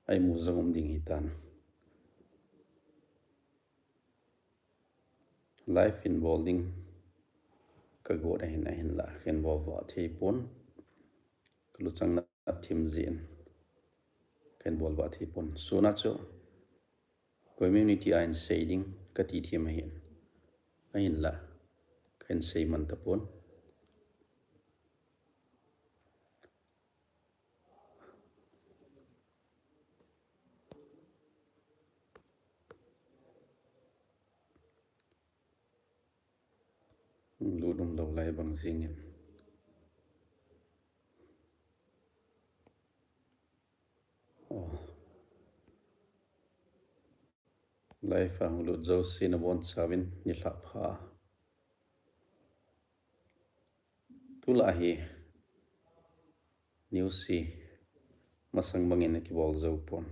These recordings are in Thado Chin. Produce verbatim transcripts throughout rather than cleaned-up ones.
Ai mu jong um ding hitan. Live in bol ding ka got ahin, ahinla ken bol vah thei pon. Ka luchang na thim jin ken bol vah thei pon. Suna chu community a in sei ding ka ti thim ahin. Ahinla ken sei man tapon. Lut um lou lai bang jingin. Oh. Live a hung lut jouse nabonchauvin nilhah pha. Tulai hi news hi masang bangin akibol jou pon.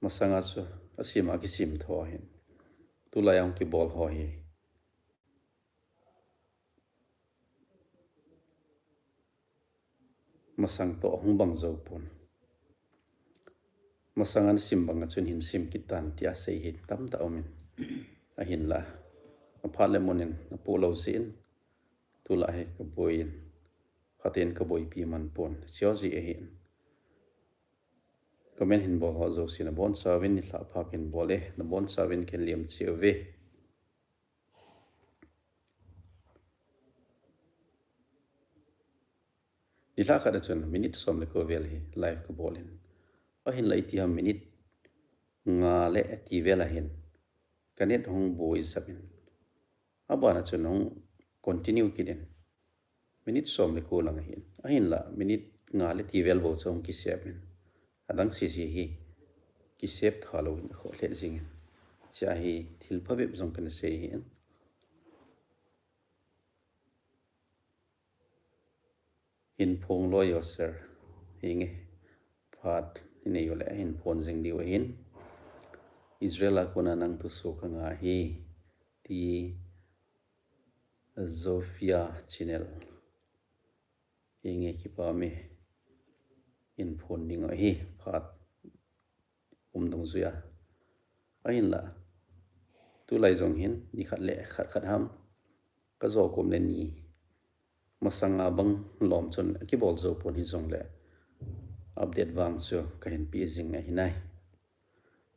Masanga chu asem a kisim tho ahin. Tulai a hung kibol ho hi masang toh hung bang jou pon. Masang a nasim banga chun hin sim kit tan tia sei hi tamtah aumin. Ahinla, aphat le mun in apoh lou jeh in, tulai hi kaboi in, phaten kaboipi man pon. Chujeh ahin, comment hin bol ho jouse nabonchauvin nilhah pha ken bol e, nabonchauvin ken lem cheh uve. Nilhah khat a chun minute som le ko vel hi live kabol in. Ahinla itiham minute nga le ti vel ahin ka net hung boi jap in. Abana chun hung continue kit in. Minute som le ko lang ahin. Ahinla minute nga le ti vel bou chu hung kisep in. Adang sese hi kisep tha louvin akhoh lheh jingin. Chua hi thil phabep jong kana sei ahin. Hin phong loi o sir. Hinge. Phat hinei uleh hin phong jing diu ahin. Israel a kona nang thusoh kanga hi ti Zofia channel. Hinge, kipah e. Hin phong ding ahi phat um dungjuia. Ahinla, tulai jong hin nikhat le khat khat ham kajo kom le ni masanga bang lom chun akibol jou pon hijongle update vang chu kahin pe jing ahi nai.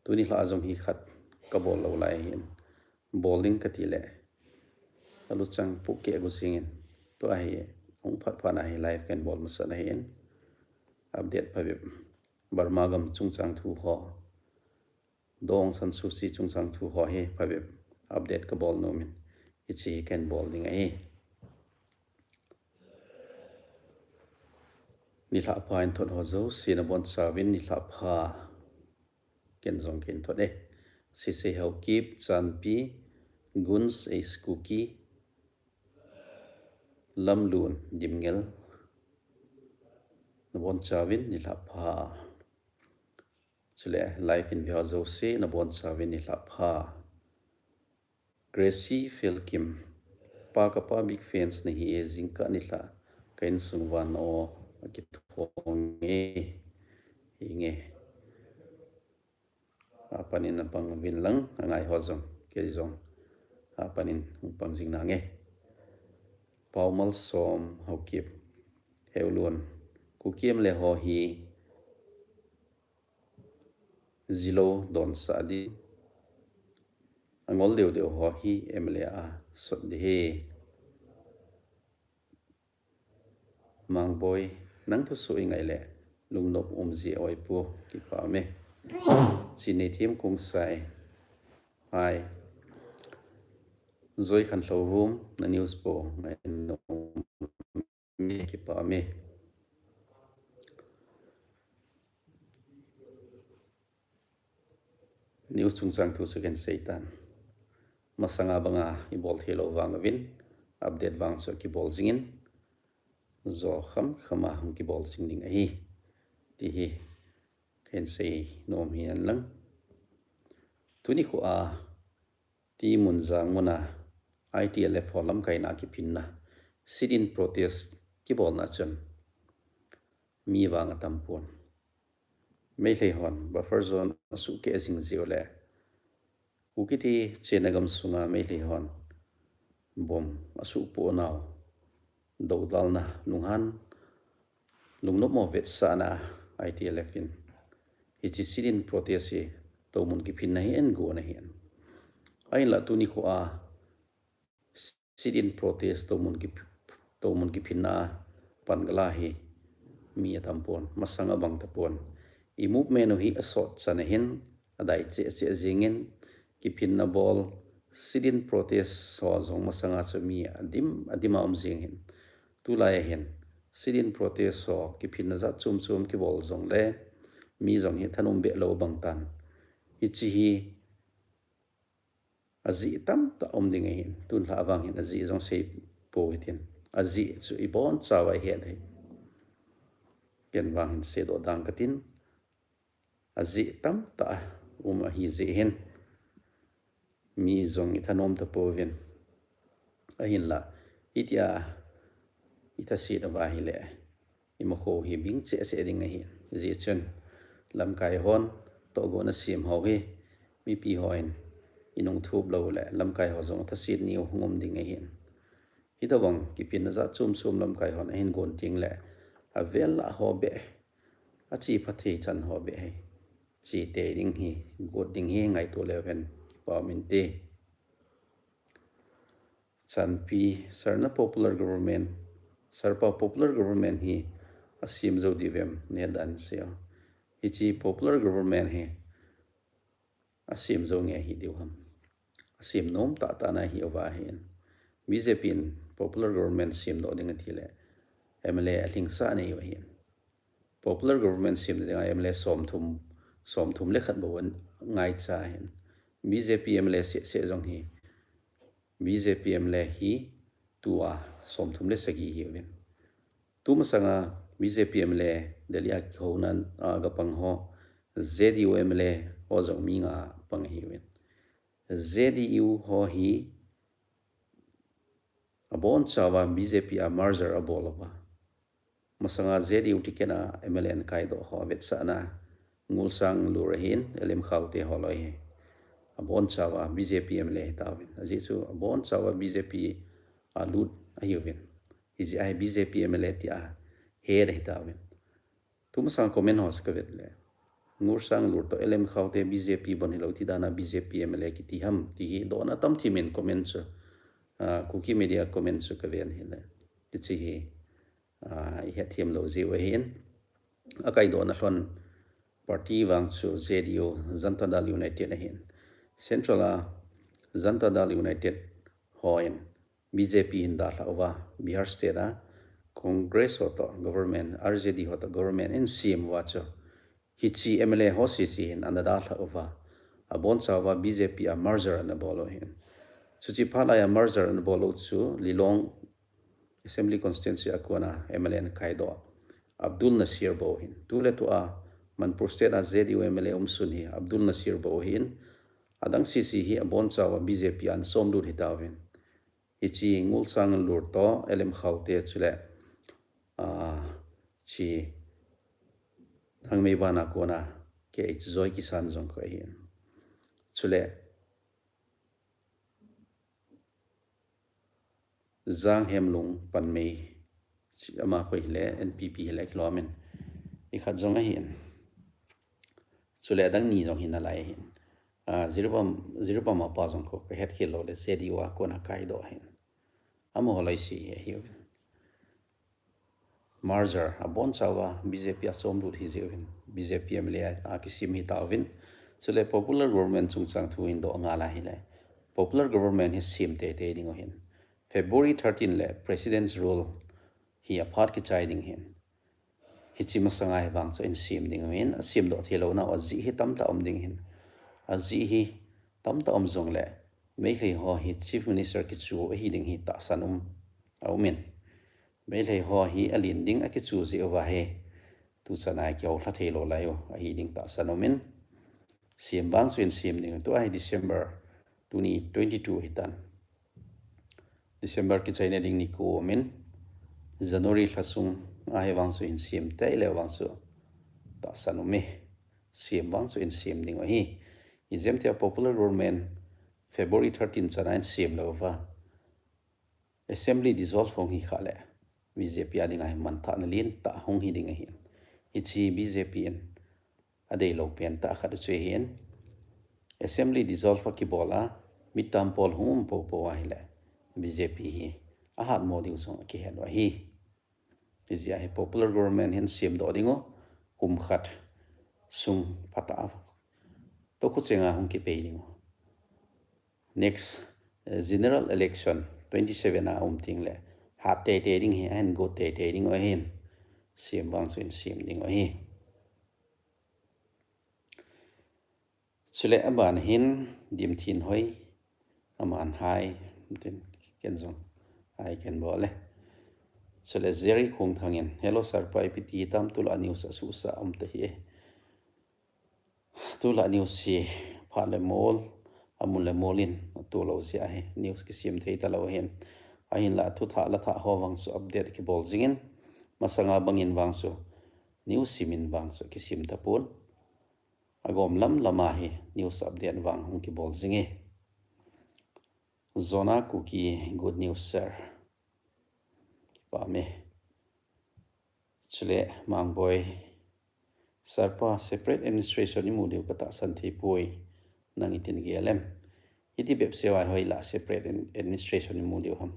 Tuni lha jong hi khat kabol lou lai hin. Bol ding kati le aluchang puh keh gu jingin. Tua hi hung phat phat na hi live kahin bol masat ahin. Update phabep. Burma gam chungchang thu ho. Daw Aung San Suu Kyi chungchang thu ho hi phabep update kabol nomin. Hiche hi kahin bol ding ahi. Nilhah pha in thot ho jouse nabonchauvin nilhah pha. Ken jong kahin thot e. Sisei Haokip, Chanpi, Guns, Eis Kuki, Lamlun, Dimngel. Nabonchauvin nilhah pha. Chule live in ve ho jouse nabonchauvin nilhah pha. Gracie Felkim. Pa, kapa big fans nahi e, jingkah nilhah ka insung van o akithong e. Hinge. Apan in napang uvin lang, angai ho jong, kei jong. Apan in hung pang jing nange. Paumal Som Haokip. Heulun. Kuki M L A ho hi jilou donsah ding. Angol deu deu ho hi M L A a sot ding ahi. Mangboi, nang thusoh ingai le lungnop um ji oi pu, kipah e. Chinei Thim Kungsai. Hai. Joi Khanlhouvum, na news po ngai nom e, kipah e. News chungchang thu chu kahin sei tan. Masanga banga ibol thei lou vang uvin, update vang chu kibol jingin, jo kham kham a hung kibol jing ding ahi. Ti hi kahin sei nom hi hen lang. Tuni khu a Timunjang muna I T L F ho lamkaina kiphinna sit-in protest kibolna chun mi vang atam pon. Meitei hon buffer zone asuh keh jing jeh u le, Kuki te chenna gam sunga Meitei hon bomb asuh poh nau doudalna lunghan, lungnopmo vetsahna I T L F in hiche sit-in protest hi toumun kiphinna hi ahin gon ahin. Ahinlah tuni khoa sit-in protest toumun kiph-, toumun kiphinna pan gala hi mi atam pon, masang abang tapon. I movement u hi asot chan ahin, adai cheh cheh jingin, kiphinna bol, sit-in protest ho jong masanga chu mi adim, adim a um jing ahin. Tulai ahin, sit-in protest ho kiphinna jat chom chom kibol jongle, mi jong hi thanom beh lou bang tan. Hiche hi ajeh tamtah um ding ahin, tun lha vang hin ajeh jong sei pou hitin. Ajeh chu ibonchauva ihet ahi. Ken vang hin seidoh dang katin. Ajeh tamtah um ahi jeh hin mi jong ithanom tapouvin. Ahinlah, itia ithaset uva ahile, imakho hi bing cheh cheh ding ahi. Hijeh chun, lamkai hon tohgon asem ho hi, mipi hon inung thup lou le, lamkai ho jong athaset niu hung um ding ahi. Hitobang kiphinna jat chom chom lamkai hon ahin gon teng le, avel lah ho beh, ache phathei chan ho beh hi, che tei ding hi, got ding hi ngaito leu hen kipa um inte. Chanpi, Sarna popular government, Sarpa popular government hi asem jou diu vem, nahet dan seiyo. Hiche popular government hi asem jou nge ahi diu ham. Asem nom tahtah na ahiuva ahin. B J P in popular government semdoh ding ati le, M L A alhingsah anei u ahin. Popular government semdoh dinga M L A somthum, somthum le khat bou angaicha ahin. B J P M L A seh seh jong hi, B J P M L A hi tua somthum le sagi ahiuvin. Tumasanga B J P M L A Delhi a kihouna a gapang ho, J D U M L A ho jong mi nga pang ahiuvin. J D U ho hi abonchauva B J P a merger abol uva. Masanga J D U ticket a M L A ana kaidoh ho vetsahna, Ngulsang Lur ahin, L M Khaute holoi hi. Abonchauva B J P M L A hitauvin. Ajeh chu abonchauva B J P a lut ahiuvin. Hijeh a hi B J P M L A tia het ahitauvin. Tumasang comment ho chu kavet le, Ngulsang Lur toh L M Khaute B J P bon hilou ti dan a B J P M L A kiti ham ti hi dohna tamthim in comment chu, ah, Kuki Media comment chu kaven ahile, hiche hi, ah, ihet them lou jiu ahin. Akaidohna lhon party vang chu J D U, Janata Dal United ahin. Central a Janata Dal United hon B J P hin dalhah uva, Bihar state a Congress ho toh government, R J D ho toh government ahin sem uva chu, hiche M L A ho sese hin ana dalhah uva, abonchauva B J P a merger ana bol u ahin. Chuche phat laiya merger ana bol u chu Lilong Assembly Constituency a kona M L A ana kaidoh Abdul Nasir bou ahin. Tuletua Manipur state a J D U M L A umsun hi Abdul Nasir bou ahin. Adang sese hi abonchauva B J P a ana somlut hitauvin. Hiche Ngulsang Lur toh L M Khaute chule, ah, hiche Thangmeiban a kona K H Joykisan jong koi ahin. Chule Janghemlung Panmei, ama koi hile, N P P hile kilom in. Ikhat jong ahin. Chule adang ni jong hi nalai ahin. Ah, Jiribam, Jiribam apa jong kho kahet khel lou le J D U a kona kaidoh ahin. Amaho loi sese hi ahiuvin. Merger abonchauva B J P a somlut hijeh uvin, B J P M L A a kisem hitauvin. Chule popular government chungchang thu hin doh ngal ahile, popular government hi sem teitei ding u ahin. February thirteen le President's Rule hi aphat kichai ding ahin. Hiche masanga hi vang chu ahin sem ding u ahin, asemdoh theilou nau ajeh hi tamtah um ding ahin. Ajeh hi tamtah um jongle, Meitei ho hi Chief Minister kichu ahi ding hi tahsan um, aumin. Meitei ho hi alen ding akichu jeh uva hi, tuchan a kihoulha theilou lai u ahi ding tahsan umin. Sem vang chu ahin sem ding, tua hi December tuni twenty-two hitan. December kichaina ding nikho umin, January lha sunga hi vang chu ahin sem teileu vang chu tahsan ume. sem vang chu in sem ding u ahi. Ijemtia popular government February thirteen chana in sem lou va, assembly dissolve hung hi kha le B J P a dinga hi manthahna lentah hung hi ding ahi. Hiche B J P in adei lou pentah khat chu ahin, assembly dissolve a kibol a midterm poll hung um popo ahile B J P hi ahatmo diu jong akihet u ahi. Hijeh a hi popular government hin semdoh ding u, kum khat sung phatah a toh khu chenga hung kipei ding u. Next, eh, general election twenty seven a um teng le hat teitei ding ahi, ahin got teitei ding u ahin, sem vang chu in sem ding u ahi. Chule aban hin Dimthinhoi, aman hi, tin ken jong hi ken bol e. Chule Jerry Khongthang in, hello sir pa, ipi ti tam, tulai news asuhsa um tahi e. Tulai news hi phat le mol, amun le mol in atoh lou jeh ahi, news kisem thei talou ahin. Ahinla thuthah lathah ho vang chu update kibol jingin, masanga bangin vang chu news simin vang chu kisem tapon. Agom lam lama hi news update vang hung kibol jing e. Jona Kuki, good news sir. Kipah e. Chule Mangboi, sir pa, separate administration imu diu katahsan thei poi, nang itin gel em? Iti bep sewa hoila separate administration imu diu ham?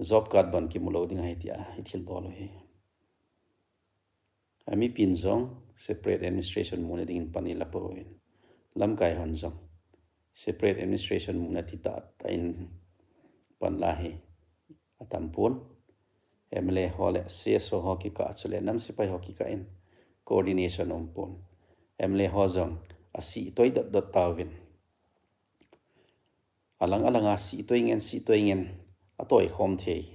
Job card ban kimu lou ding ahi tia ithil bol u hi. Amipin jong separate administration muna dingin pan ila pouvin, lamkai hon jong separate administration muna titah tah in pan la hi atam pon. M L A ho le C S O ho kikah chule nam sepai ho kikah in coordination um pon. M L A ho jong asih toi dot dot tauvin, alang alanga sih toi ngen, sih toi ngen, atoi khom thei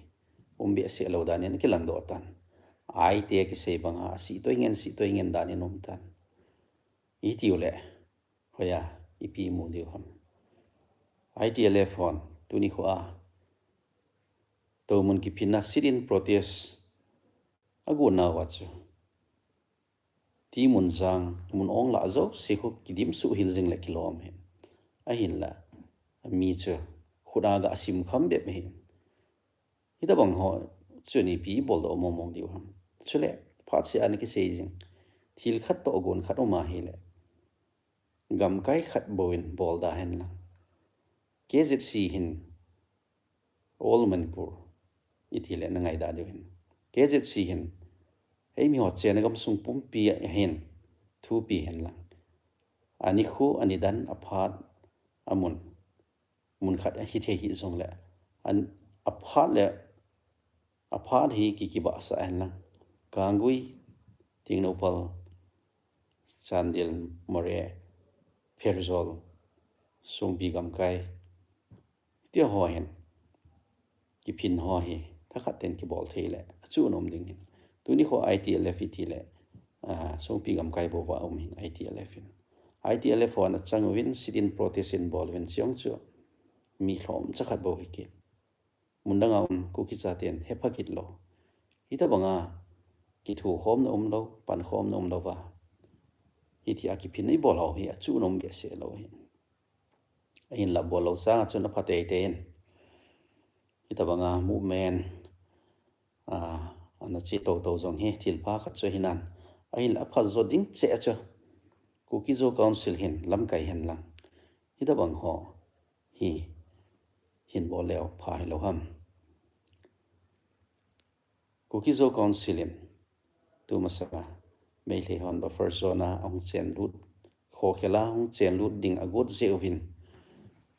um behseh lou danin akilang doh tan. Aite kisei banga sih toi ngen, sih toi ngen danin um tan. Itiu le hoiya ipi imu diu ham? I T L F hon tuni khoa tomun kiphinna sit-in protest agon nauva chu, ti mun jang, mun ong lah jouse khu kidim suh hil jing le kilom hin. Ahinla mi chu khut a ga sim kham bep hin. Hitabang ho chun ipi bol doh mong mong diu ham? Chule phat seh a ana kisei jing thil khat toh gon khat um ahile, gamkai khat bou in bol da hen lang. K Z C hin All Manipur iti le na ngaida diu hin, K Z C hin eimi ho chenna gamsung pumpi a hin thupi hen lang. Ani khu, ani dan, aphat, amun, mun khat ahi thei hi jong le, an, aphat le, aphat hi ki, kibahsah hen lang. Kanggui, Tengnoupal, Chandel, Moreh, Pherzawl, Songpi gamkai, tia ho hin kiphin ho hi thakhat ten kibol thei le achuh nom ding hin. Tuni kho I T L F iti le, ah, Songpi gamkai bou va um hin I T L F hin. I T L F hon achang uvin sit-in protest in bol uvin chiong chu mi lhom chakhat bou hi kit. Mundang a um Kuki chaten hepha kit lou. Hitabanga kithukhomna um lou, pankhomna um lou va, hitia kiphinna ibol ho hi achuh nom behseh lou hin. Ahinla bol lou sanga chun apha teitei in. Hitabanga movement, ah, ana che toto jong hi thil pha khat chu hinan. Ahinla apha jo ding cheh chu Kuki Zo Council hin lamkai hen lang. Hitabang ho hi hin bol leu pha hilou ham? Kuki Zo Council in tumasanga Meitei hon buffer zone a ahung chen lut, khokhel a hung chen lut ding agot jeh uvin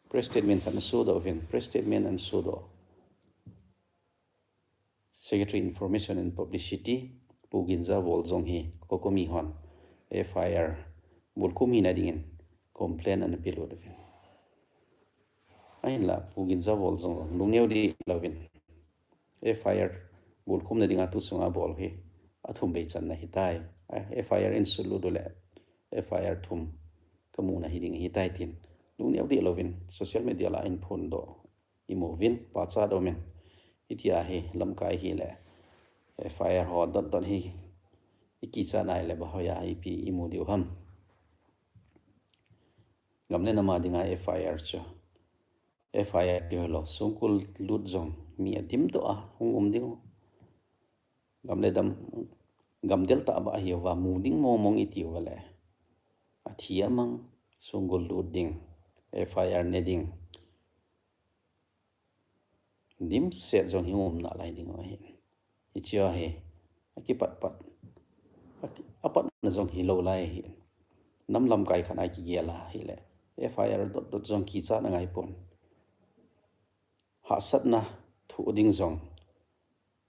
press statement khat ana sodoh uvin, press statement ana sodoh. Secretary Information and Publicity, Pu Ginjavol jong hi COCOMI hon F I R bulkhum hina dingin complaint ana pelut uvin. Ahinla Pu Ginjavol jong lungneo dih louvin F I R bulkhumna dinga tuchunga bol hi athum vei channa hitai. F I R in sutlut uleh F I R thum kamuna hiding hitai tin lungneo dih louvin social media lah a ahin phondoh imu uvin, pachat umin. Hitia hi lamkai hile F I R ho dot dot hi I kichat nai le ba hoiya ipi i mu diu ham. Gam le nam a dinga F I R chu. F I R ti ho lo, songkul lut jong mi adim toh a hung um ding. Gam le dam, gam del tah ba hi va mu ding mong mong i ti va le. A thi a mang, songkul lut ding, F I R ne ding. Dimset jong hi um nalai ding ahi. Hiche hi, akipat pat. Aki-, apatna jong hi lou lai hi. Nam lamkai khat a kigel a hi le. F I R dot dot jong kichat na ngai pon. Hahsatna thoh ding jong.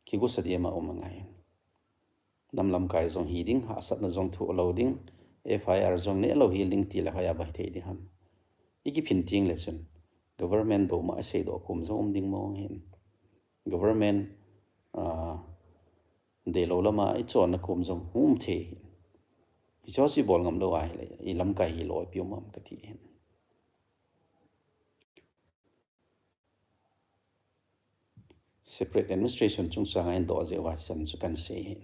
Kigosa dia ma um a ngai. Nam lamkai jong hi ding, hahsatna jong thoh lou ding, F I R jong ne lou hi ding ti le hoiya ba hi thei ding ham. I kiphin ting le chun, government do ma a sei do kum jong um ding mong hin. Government, ah, de lou lama i chon na kum jong um thei hin. Hiche si bol ngam lou a hi le, i lamkai hi lo pi um am ka ti hin. Separate administration chungchang a hin doh jeh uva chan chu kan sei hin.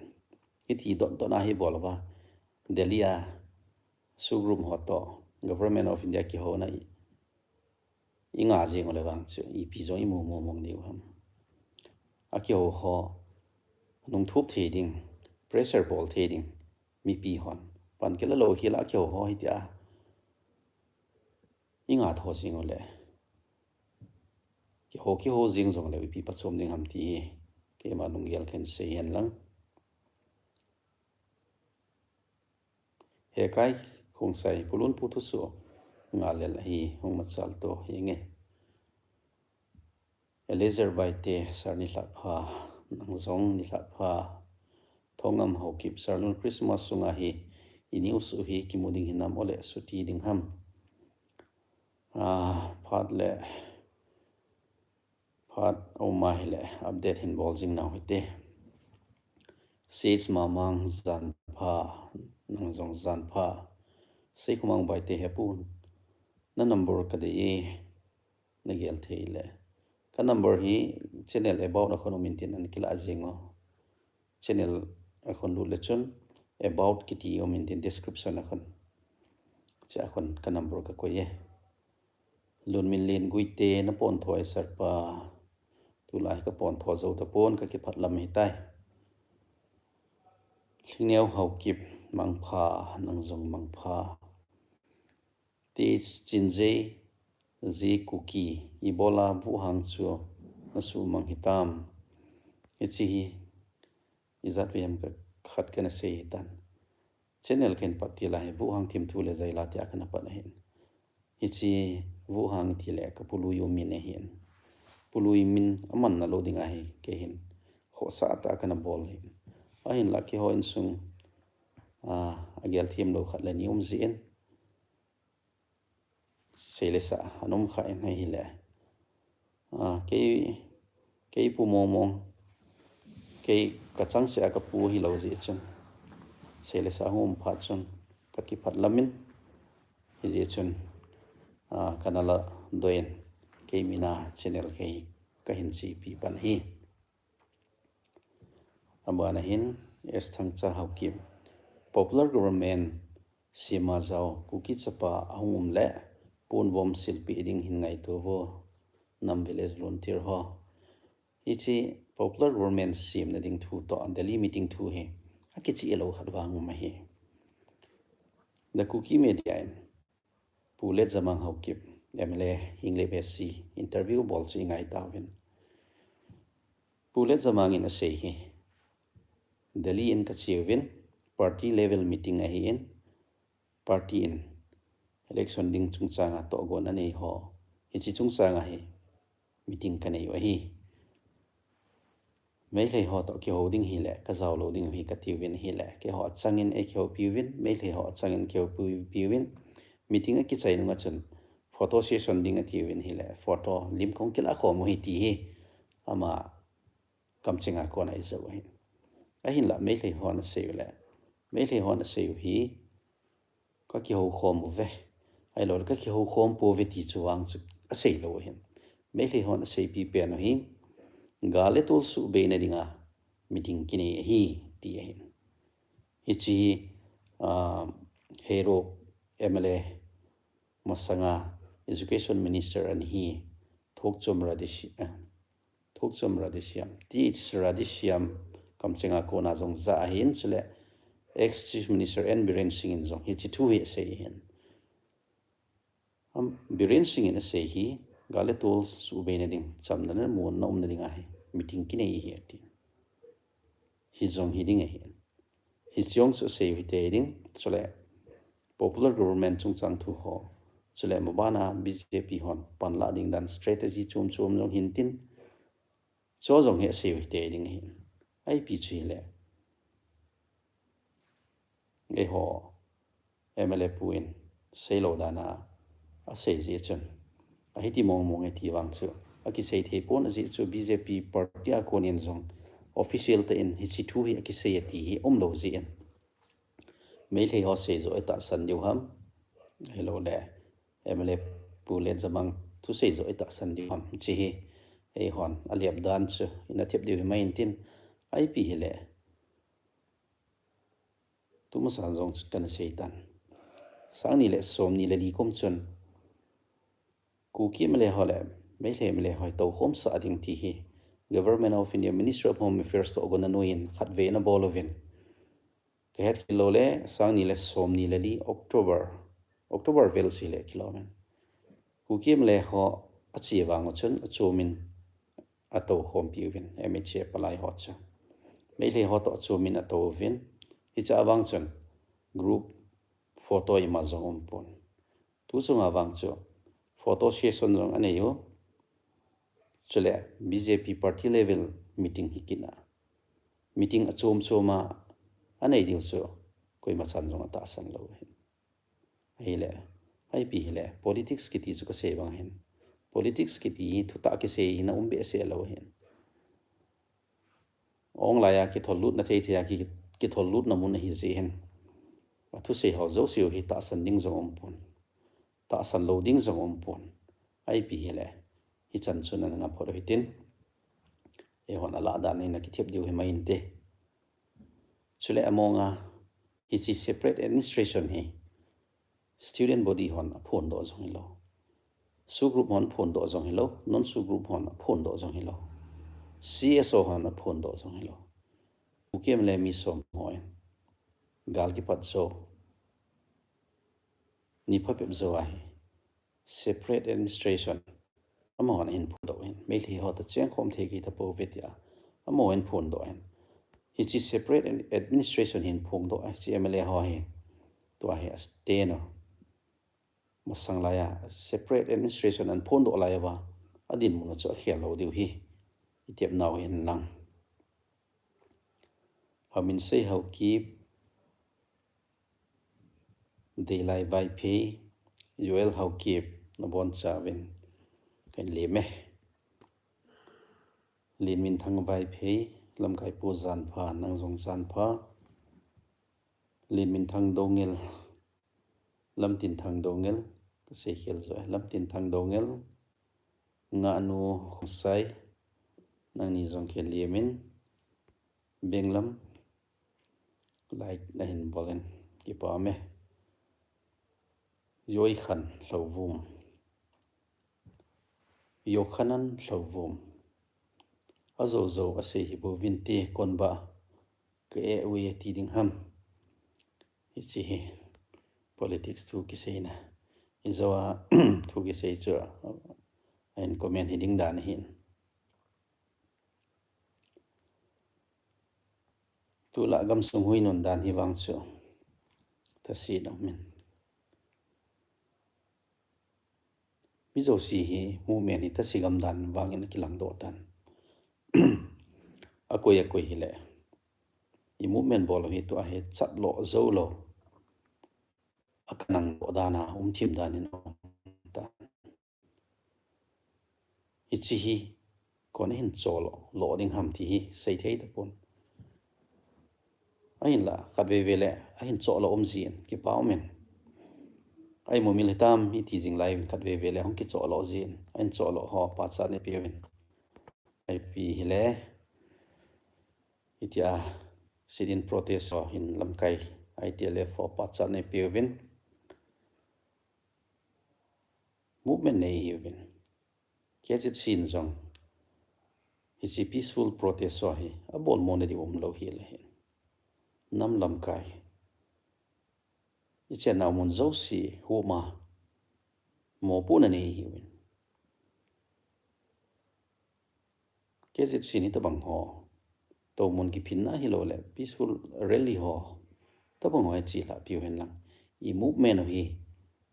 Hiti dot dot a hi bol uva Delhi a SoO group ho toh Government of India kihouna i, i nga jing u le vang chu ipi jong i mu mu mong diu ham. A kiho ho nung thup thei ding, pressure bol thei ding, mipi hon. Pan kila lou hi la a kiho ho hi tia. I nga tho jing u le. Kiho, kiho jing jong le ipi pachom ding ham ti hi. Keima lunggel ken sei hen lang. Hekai Khongsai, Pu Lun Pu thusoh nga lel ahi, hung machal to hi nge. Eliezer Baite, Sir nilhah pha, nang jong nilhah pha. Thongam Haokip, Sir Lun Christmas sunga hi, i news u hi kimu ding hinam ole suti ding ham. Ah, phat le, phat uma hi le, update hin bol jing nau hite. Sage Mamang jan pha, nang jong jan pha. Seikhomang Baite, He Pu, na number ka dei e. Na gel thei le. Ka number hi channel about a khun um in tin an kila jing u. Channel a khun lut le chun about kiti um in tin description a khun. Chea khun ka number ka koi e. Lunminlen Guite, na pon tho e sir pa. Tulai ka pon tho jou tapon ka kiphat lam hitai. Lhingneo Haokip, mangpha, nang jong mangpha. Ti Chinjei, Ji Kuki, ibola Vuhang chu na sumang hitam. Hiche hi, ijat vei ham ka khat kana sei hitan. Channel ken pat ti la hi, Vuhang thim thu le jai la tia kana pat ahin. Hiche Vuhang ti le ka pului u min ahin. Pului min aman na lou ding ahi, kei hin. Khohsah tah kana bol hin. Ahinla keiho insung, ah, agel thim lou khat le ni um jin. Sei le sa, an um kha in ahi le. Ah, kei, kei pu mong mong. Kei ka changseh a ka pu hilou jeh chun. Sei le sa hung um phat chun. Ka kiphat lam in. Hijeh chun. Ah, kana la doh in. Kei mina channel kei ka hin chepi pan hi. Abana hin, S Thangcha Haokip. Popular government sem a jao, Kuki chapa ahung um le, ponvom silpeh ding hin ngaito vo, nam village volunteer ho. Hiche popular government semna ding thu toh, Delhi meeting thu hi, akicheh lou khat vang um ahi. The Kuki Media in, Pu Letjamang Haokip, M L A, Henglep S C, interview bol chu i ngai tauvin. Pu Letjamang in asei hi, Delhi in ka cheuvin, party level meeting ahin, party in election ding chungchang a tohgon anei ho, hiche chungchang a hi, meeting ka nei u ahi. Meitei ho toh kihou ding hile, ka jao lou ding u hi ka tiuvin hile, keiho achangin ei kihoupiuvin, Meitei ho achangin kihoupiuvin, meeting akichai nunga chun photo session ding atiuvin hile, photo lim kong kila khom u hi ti hi, ama kamcheng a kona ijou u ahi. Ahinla Meitei hon asei u le, Meitei hon asei u hi, ka kihou khom uve. Ahilou le ka kihou khom pouve ti chu vang chu asei lou ahin. Meitei hon aseipi pen u hi, gal le tolsuh beina dinga meeting kinei ahi ti ahin. Hiche hi, ah, Heirok M L A masanga Education Minister ana hi Thokchom Radheshy-, eh, Thokchom Radheshyam, T H Radheshyam kamchenga kona jong ja ahin, chule ex Chief Minister N Biren Singh in jong hiche thu hi asei ahin. Am, Biren Singh in asei hi, gal le tol suhbeina ding, chamna le muanna umna ding ahi, meeting kinei hi ati. Hijong hiding ahi. Hiche jong chu asei u hite ding, chule popular government chungchang thu ho, chule mabana B J P hon panla ding dan strategy chom chom jong hintin, chu jong hi asei u hite ding ahi. Ipi chu hile, eiho M L A pu in seilou dana asei jeh chun, ahiti mong mong e ti vang chu akisei thei pon, ajeh chu B J P party a konin jong official tah in hiche thu hi akisei e ti hi umlou jeh in, Meitei ho seijoh itahsan diu ham, ahilouleh M L A pu Lenjamang thusei joh itahsan diu ham, hiche hi eihon alep dan chu ina thep diu himai intin, ipi hile, tumasang jong chu kana seitan, sangni le somni le li kum chun Kuki M L A ho le Meitei M L A ho hi toukhomsah ding ti hi Government of India Ministry of Home Affairs toh agona noiyin khatvei ana bol uvin, kahet khel loule sangni le somni le li October, October vel seh le kilom in, Kuki M L A ho ache vang u chun achomin atoukhompi uvin, M H A palai ho chu Meitei ho toh achomin atou uvin, hiche a vang chun group photo ima jong umpon, tuchunga vang chu photo session jong anei u, chule B J P party level meeting hi kit a, meeting achom choma anei diu chu koimachan jong atahsan lou ahin. Ahile, ipi hile, politics kiti chu kasei bang ahin, politics kiti hi thutah kisei hina um behseh lou ahin. Online a kithollutna thei thei a ki, kithollutna mun ahi jeh hin, athusei ho jouse u hi tahsan ding jong umpon, tahsan lou ding jong umpon, ipi hile, hichan chun ana ngap phot u hitin, eihon alah dan in akithep diu himai inte. Chule amonga hiche separate administration hi student body hon aphondoh jong hilou, SoO group hon phondoh jong hilou, non-SoO group hon aphondoh jong hilou, C S O hon aphondoh jong hilou, Kuki M L A mi som hon gal kipat jou, ni phapep jou ahi separate administration amahon ahin phondoh in, Meitei ho toh chengkhom thei kei tapouve tia amahon ahin phondoh in, hiche separate administration hin phongdoh a hiche M L A ho hi, tua hi a stand u, masang laiya separate administration ana phondoh lai uva adinmun u chu akhel lou diu hi itep nau hin lang. Haminsei Haokip, Deilai Vaiphei, Joel Haokip, nabonchauvin kahin lem e. Lenminthang Vaiphei, Lamkaipu janpha, nang jong janpha. Lenminthang Doungel, Lamtinthang Doungel, kasei khel joh e, Lamtinthang Doungel, Ngahnu Khongsai, nangni jong kahin lem in, Benglam, like nahin bol in, kipah e. Joikhan Lhouvum, Jokhanan Lhouvum, ajou jou asei hi bouvinte, konba ka eh uve ti ding ham. Hiche hi politics thu kiseina, ijou a thu kisei chu ahin comment hi ding dan ahin. Tulai gamsung huinun dan hi vang chu thasetna umin, mi jouse hi movement hi thase gam dan vangin akilangdoh tan. Akoi akoi hile, i movement bol u hi tua hi chatloh joulou, akanangdoh dan a umthim dan in aum tan. Hiche hi koin ahin chohlo ding ham ti hi seithei tapon. Ahinla khatvei vei le ahin chohlo um jin, kipah umin, aimumil hitam iti jing lai uvin, khatvei vei le hung kichohlo jin, ahin chohlo ho pachat neipeuvin. Ipi hile, hitia sit-in protest ho hin lamkai I T L F ho pachat nei peuvin, movement nei hiuvin. K Z C in jong hiche peaceful protest ho hi abol mo na di umlou hile hin, nam lamkai, i chenna mun jouse huma mopohna nei hiuvin. K Z C in hitabang ho, tomun kiphinna hilou le peaceful rally ho, tabang ho hi chelha piu hen lang, i movement u hi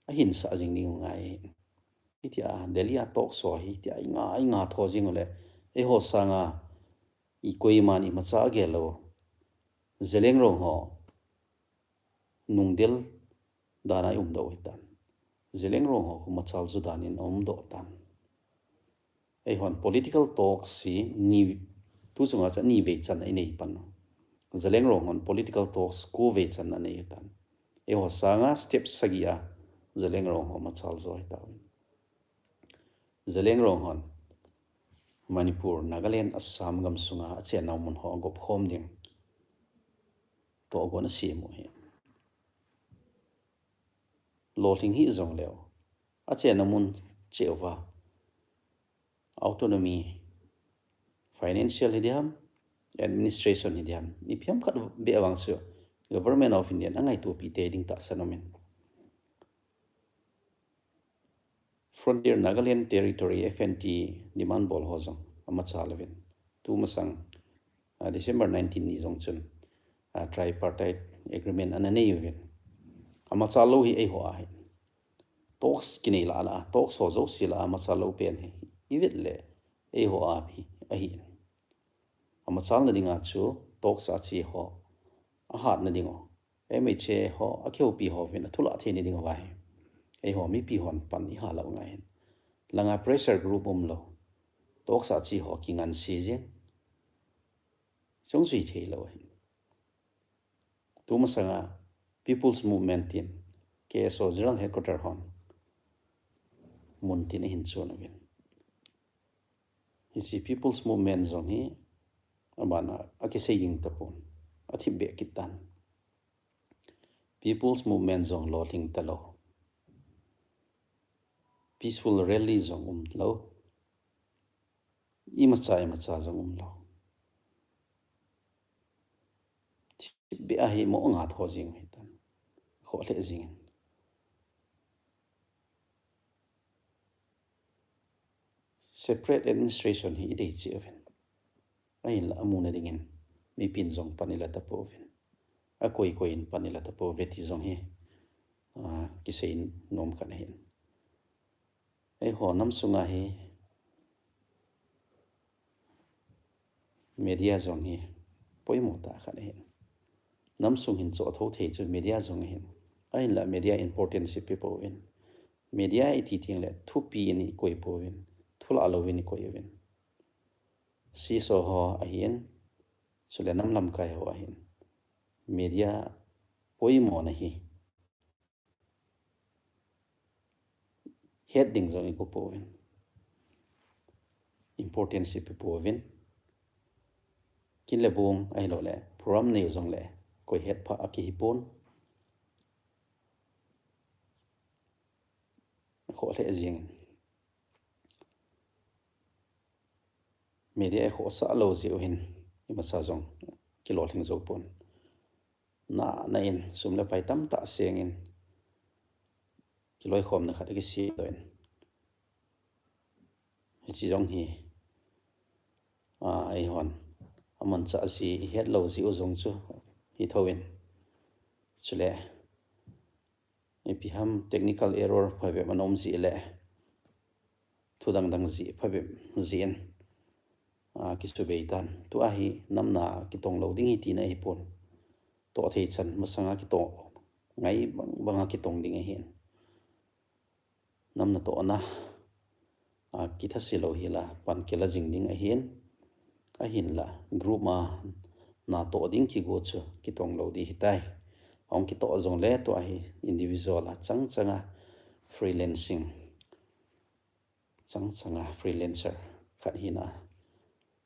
ahinsah jing ding u ngai. Hitia Delhi a talks ho hi hitia i nga, i nga tho jing u le, eiho sanga i koiman imacha agel lou, Zeliangrong ho nungdel dan a i umdoh u hitan. Zeliangrong ho khu machal chu dan in aumdoh tan. Eihon political talks hi ni, tu chunga chu ni vei chan a i nei pan u. Zeliangrong hon political talks ko vei chan a nei u hitan. Eiho sanga step sagi a Zeliangrong ho machal jo hitauvin. Zeliangrong hon Manipur, Nagaland, Assam gam sunga achenna mun ho agop khom ding tohgon asem u hi. Lolhing hih jongleu, achenna mun cheh uva autonomy, financial hi diham, administration hi diham, ipi ham khat beh vang chu Government of India in angaitopi tei ding tahsan umin. Frontier Nagaland Territory, F N T, demand bol ho jong amachal uvin. Tumasang, ah, December nineteen ni jong chun, ah, tripartite agreement ana nei uvin. Amachal lou hi eiho ahi. Talks kinei lah a, talks ho jouse lah a machal lou pen hi, i vet le eiho a hi ahi. Amachalna dinga chu talks a che ho ahatna ding u, M H A ho, akihoupi houvin athulah theina ding uva hi eiho mipi hon pan i hal u ngai hin. Langa pressure group umlou, talks a che ho kinganse jing, chungchang theilou ahi. Tumasanga People's Movement tin K S O General Headquarter hon mun tin ahin chon uvin. Hiche People's Movement jong hi abana akisei ding tapon, athipbeh kit tan. People's Movement jong lolhing talou, peaceful rally jong umlou, imacha imacha jong umlou. Thipbeh a hi mo nga tho jing u hitan, khoh lheh jingin. Separate administration hi i dei cheh uvin. Ahinla amuna dingin mipin jong pan ila tapouvin, akoi koi in pan ila tapouve ti jong hi, ah, kisei nom khat ahin. Eiho nam sunga hi media jong hi poimo tah khat ahin. Nam sung hin choh tho thei chu media jong ahin. Ahinla media importance ipe pouvin. Media iti teng le thupi in ikoi pouvin, thulah louvin ikoi uvin. Seesaw ho ahin, chule nam lamkai ho ahin, media poimona hi het ding jong igo pouvin, importance ipe pouvin. Kin le bung ahilou le program nei u jong le koi het pha akihi pon. Khoh lheh jingin. Media khohsah lou jeh u hin imacha jong kilolhing jou pon. Na, na in sum le pai tamtah sengin kiloikhomna khat akisem doh in. Hiche jong hi, a, eihon amanchah jeh ihet lou jeh u jong chu hi thouvin. Chule ipi ham technical error phabep ana um jeh le thu dang dang jeh phabep jeh in, a, kisubei tan. Tua hi nam na kitong lou ding hi tina ahipon. Toh thei chan masanga kitoh ngai bang banga kitong ding ahin. Nam natohna, a, kithase lou hila pan kila jing ding ahin. Ahinla group ma natoh ding kigo chu kitong lou ding ahitai. Ahung kitoh jongle tua hi individual a chang changa freelancing, chang changa freelancer khat hina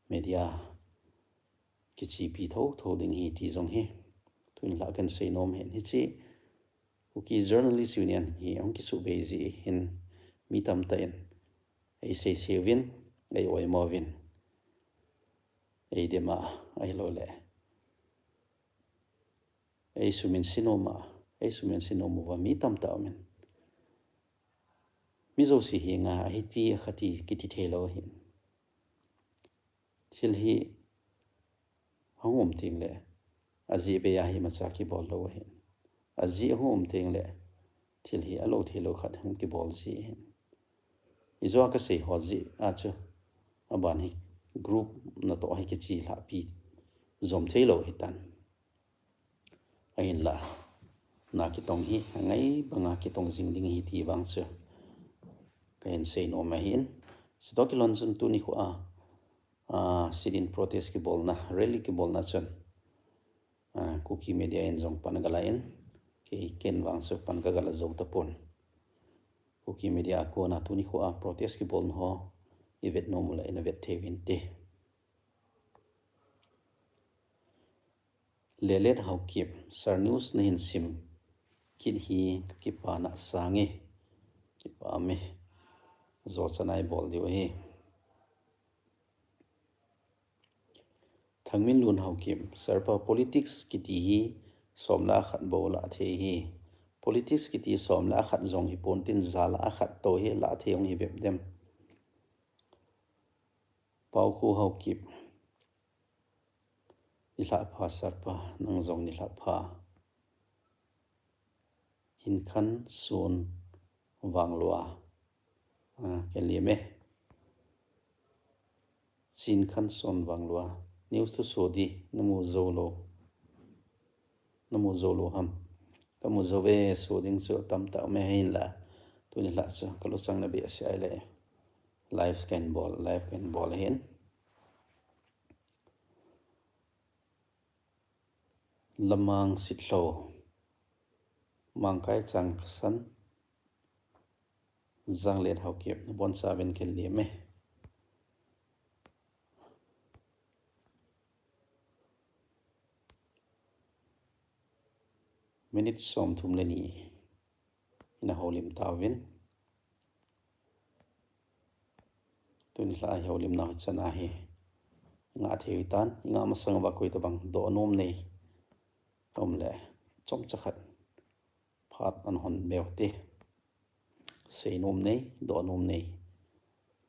media kichepi thotho ding ahi ti jong hi tun la kahin seinom ahin. Hiche Kuki Journalist Union hi ahung kisuhbei jeh hin mi tamtah in eiseisei uvin, ei-oimo uvin, eidem a, ahilouleh eisuminse nom a, eisuminse nom uva mi tamtah aumin. Mi jouse hi nga ahi ti, akha ti kiti theilou ahin. Thil hi ahung um tengleh, ajeh bei a hi imacha kibol lou ahin. Ajeh ahung um tengleh, thil hi alou theilou khat hung kibol ji ahin. Ijou a kasei ho jeh a chu, aban hi group natoh hi kichelhahpi jom theilou ahitan. Ahinla, na kitong hi angai banga kitong jing ding ahi ti vang chu kahin seinom ahin. Chutoh kilhon chun tuni khoa, ah, sit-in protest kibolna, rally kibolna chun, ah, Kuki Media in jong pan gala in, kei ken vang chu pan kagala jou tapon. Kuki Media a kona tuni khoa protest kibolna ho ivet nom uleh ina vet thei uvinte. Lelet Haokip, Sir News nahin sim kit hi kakipana sange. Kipah me. Jochan a ibol diu ahi. Thangminlun Haokip, Sir pa politics kiti hi som le khat bou lah thei ahi. Politics kiti som le khat jong hiponte, ja le khat toh hi lah thei hung hi bep dem. Paokhu Haokip, nilhah pha Sir pa, nang jong nilhah pha. Hinkhanson Vanglua, ah, kahin lem e. Chinkhanson Vanglua, news thuso di namu jou lou, namu jou lou ham? Kamu jou ve, so ding chu tamtah um e, ahinla tuni la chu kaluchang na behseh ahile live kahin bol, live kahin bol ahin. Lamang Sitlhou, Mangkai Changsan, Janglet Haokip, nabonchauvin kahin lem e. Minute somthum le ni ina houlim tauvin. Tuni la ihoulimnau hi chan ahi. Nga thei hitan, nga masang uva koi tabang dohnom nei um le, chomcha khat phat ana hon meu te. Seinom nei, dohnom nei,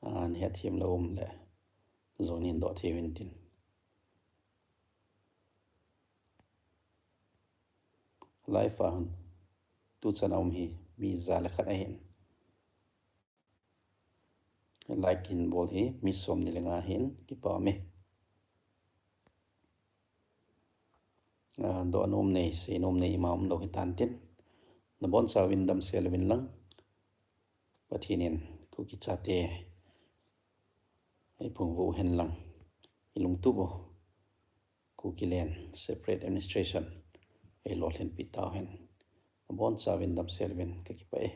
ah, nahet them lou um le, jong nahin doh thei uvin tin. Live a hon tuchan a um hi mi ja le khat ahin. Like hin bol hi mi somni le nga ahin, kipah e. Ah, dohnom nei, seinom nei ima umlou hitan tin. Nabonchauvin damsel uvin lang. Pathen in Kuki chate eiphungvuh hen lang, ilungtup u Kukiland separate administration eilolhinpi tauhen. Nabonchauvin damsel uvin, kakipah e.